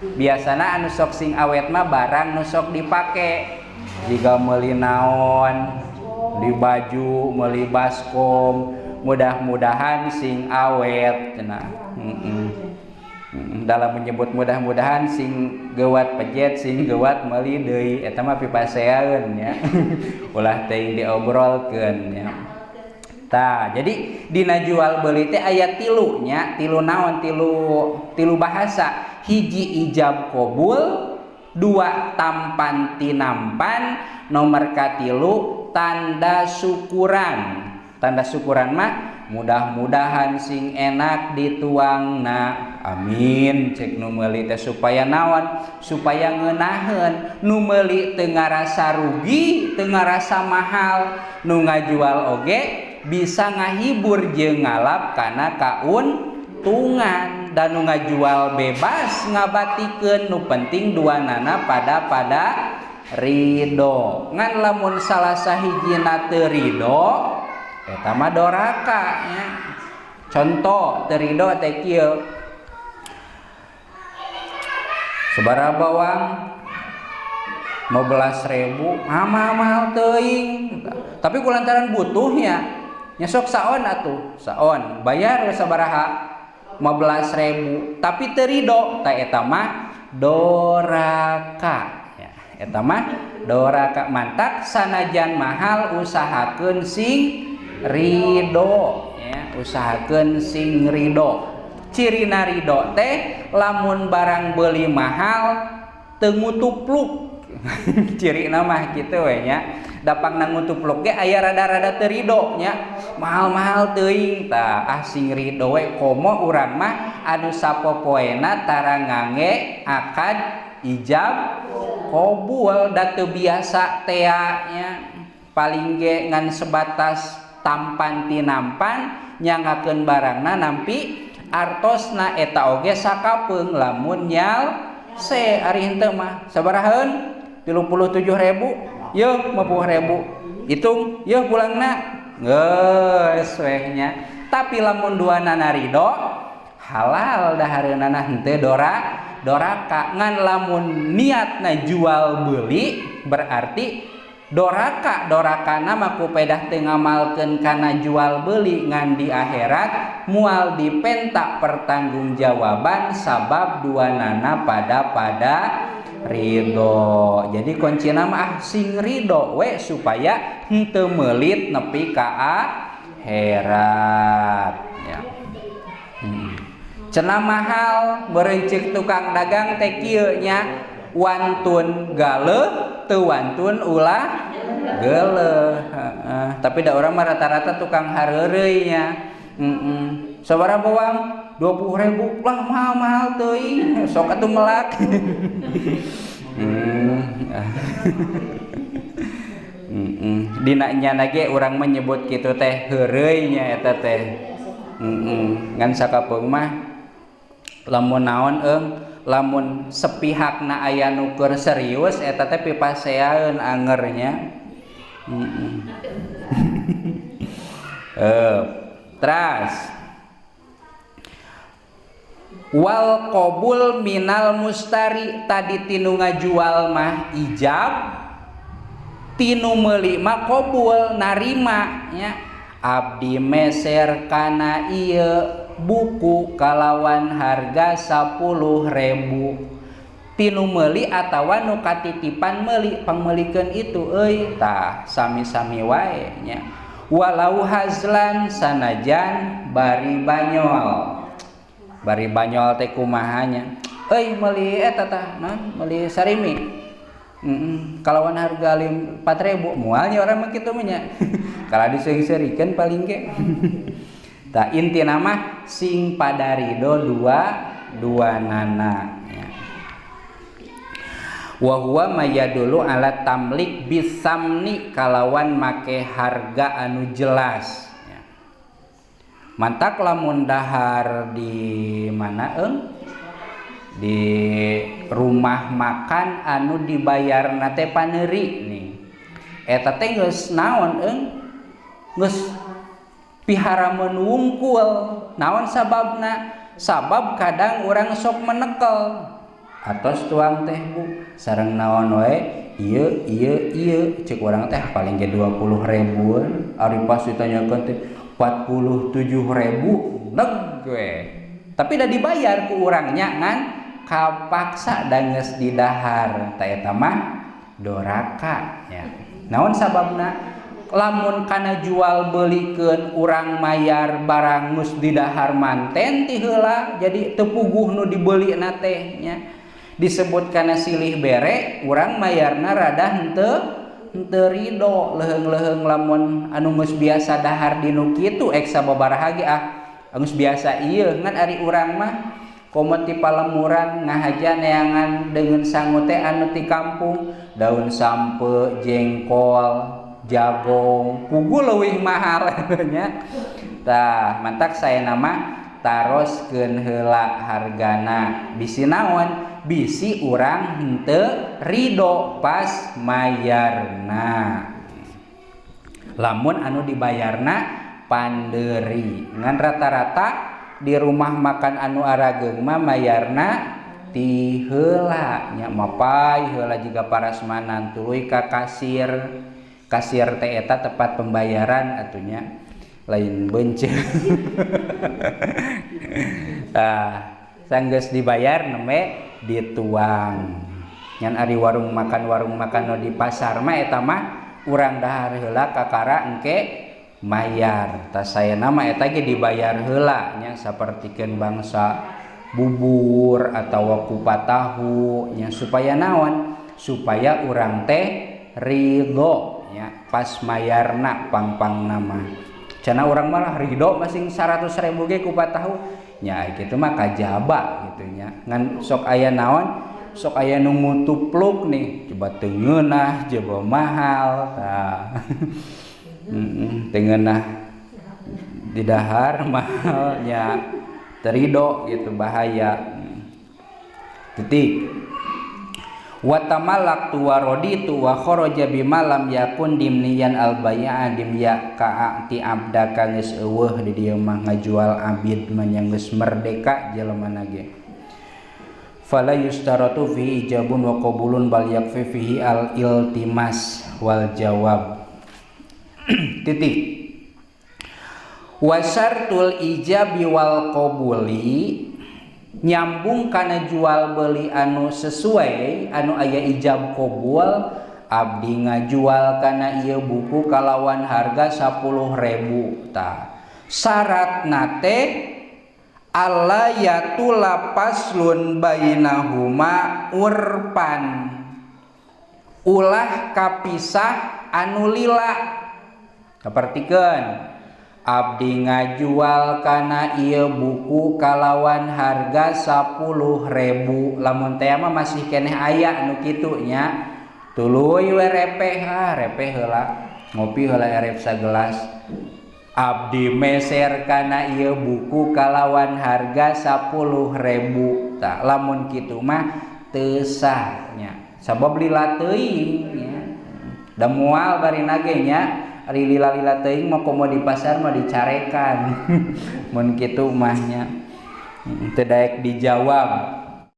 Biasana anu sok sing awet mah barang nu sok dipake. Jika meuli naon, di baju, meuli baskom, mudah-mudahan sing awet cenah. Dalam menyebut mudah-mudahan sing geuwat pejet, sing geuwat meuli deui, eta mah pipasean nya. Ulah teuing diobrolkeun nya. Tah, jadi dina jual beuli teh aya tilu nya, tilu naon, tilu bahasa. Hiji ijab qabul, dua tampan tinampan, nomor katilu tanda syukuran. Tanda syukuran mah mudah-mudahan sing enak dituangna. Amin. Cek nu meuli teh supaya naon? Supaya ngeunaheun. Nu meuli teu ngarasa rugi, teu ngarasa mahal. Nu ngajual oge bisa ngahibur jeung ngalap kana kauntungan. Dan nu ngajual bebas ngabatikeun, nu penting duanana pada ridho. Ngan lamun salah sahijina teu ridho, eta mah doraka nya. Contoh teu ridho teh kieu. Sabaraha bawang? 15.000, mahal teuing. Tapi kulantaran butuhnya, nya sok saon atuh, saon bayar sabaraha? 15.000, tapi teu ridho, tah eta mah doraka. Ya, eta mah doraka. Mantak sanajan mahal usahakeun sing ridho, ya, usahakeun sing ridho. Cirina ridho teh lamun barang beli mahal teu ngutupluk. Cirina mah kitu we nya. Dapang ngutupluk ge aya rada-rada teu ridho nya, mahal-mahal teuing. Tah ah sing ridho we, komo urang mah anu sapopoena tara ngange akad ijab qabul, da teu biasa tea nya. Paling ge ngan sebatas tampan tinampan, nyangakeun barangna nampi artosna, eta oge sakapeung lamun nyal se ari henteu mah sabarahaeun? 37.000, yeuh 50.000, hitung yeuh pulangna geus weh nya. Tapi lamun duanana ridho halal dahareunana, henteu doraka. Ngan lamun niatna jual beli berarti doraka. Dorakana mah ku pedah teu ngamalkeun kana jual beli, ngan di akhirat moal dipenta pertanggungjawaban sabab duanana pada ridho. Jadi kuncina mah sing ridho we supaya henteu meulit nepi ka akhirat ya. Cenah mahal meureun tukang dagang teh kieu nya, wantun galeuh teu wantun ulah geuleuh. Tapi da urang mah rata-rata tukang hareureuy nya. Sabaraha bawang? 20.000 lah, mahal-mahal teuing, sok atuh melak. Dina nyana ge urang menyebut kitu teh heureuy nya eta teh. Ngan sakapeung mah lamun naon eung, lamun sepihakna aya nu keur serius eta teh pipaseaeun angernya. Teras wal qabul minal mustari, tadi tinu ngajual mah ijab, tinu meuli mah qabul narima nya. Abdi meser kana ieu buku kalawan harga 10.000, tinu meuli atawa nu katitipan meuli pangmeulikeun itu euy, tah sami-sami wae nya. Walau hazlan sanajan bari banyol. Bari banyol teh kumaha nya? Euy meuli eta tah naon? Meuli sarimi. Kalawan harga 4.000 moal nya urang mah kitu mah nya. Kalau diseuri-seurikeun paling ge. Tah intina mah sing pada ridho dua nana ya. Wa huwa mayadulu ala tamlik bisamni kalawan make harga anu jelas ya. Mantak lamun dahar di mana eung? Di rumah makan anu dibayarna teh paneuri nih. Eta teh geus naon eung? Geus piharameun wungkul. Naon sababna? Sabab kadang urang sok menekel. Atos tuang teh bu sareng naon wae ieu ieu ieu cek urang teh paling ge 20 ribuan ari pas ditanyakeun teh 47.000 neg we. Tapi dah dibayar ku urangnya ngan kapaksa da geus didahar ta eta mah doraka nya. Naon sababna? Lamun kana jual belikeun urang mayar barang geus didahar manten ti heula jadi teu puguh nu dibelina teh nya. Disebut kana silih bere urang mayarna rada henteu ridho leuheung-leuheung lamun anu geus biasa dahar di nu kitu ek sababaraha ge ah geus biasa ieu ngan ari urang mah komo ti palemuran ngahaja neangan deungeun sangu teh anu ti kampung daun sampe jengkol jagong pugu leuwih mahal nya. Tah mantak saya nama taroskeun heula hargana bisi naon bisi urang henteu ridho pas mayarna. Lamun anu dibayarna pandeuri ngan rata-rata di rumah makan anu arageung mah mayarna ti heula nya mapay heula jiga parasmanan tuluy ka kasir. Kasir teh eta tempat pembayaran atunya lain beunceut. Tah sanggeus dibayar nembe dituang. Ngan ari warung makan nu di pasar mah eta mah urang dahar heula kakara engke mayar. Tah saena mah eta ge dibayar heula nya sapertikeun bangsa bubur atawa kupat tahu nya supaya naon? Supaya urang teh ridho nya pas mayarna pang-pang nama. Cenah urang malah ridho masing 100.000 ge kupat tahu nya kitu mah kajaba gitu nya. Ngan sok aya naon? Sok aya nu ngutupluk nih, coba teu ngeunah, coba mahal tah. Teu ngeunah didahar mahal nya teu ridho gitu bahaya. Titik. Wa tamallaktu wa raditu wa kharaja bima lam yakun dimniyan al bai'a dimya ka'ati abdaka geus eueuh di dieu mah ngajual abid mah nya geus merdeka jelemana ge. Fala yustaratu fihi ijabun wa qabulun bal yakfi fihi al iltimas wal jawab. Titik. Wa syartul ijabi wal qabuli nyambung kana jual beli anu sesuai anu aya ijab qabul abdi ngajual kana ieu buku kalawan harga 10.000 tah syaratna teh alla yatula faslun bainahuma urpan ulah kapisah anu lila. Kapertikeun abdi ngajual kana ieu buku kalawan harga 10.000 lamun teh mah masih keneh aya anu kitu nya tuluy we repeh ah repeh heula ngopi heula erep sagelas abdi meser kana ieu buku kalawan harga 10.000 tah lamun kitu mah teu sah nya sabab lila teuing nya da moal barina ge nya ari lila-lila teuing mah komo di pasar mah dicarekan. Mun kitu mah nya teu daek dijawab.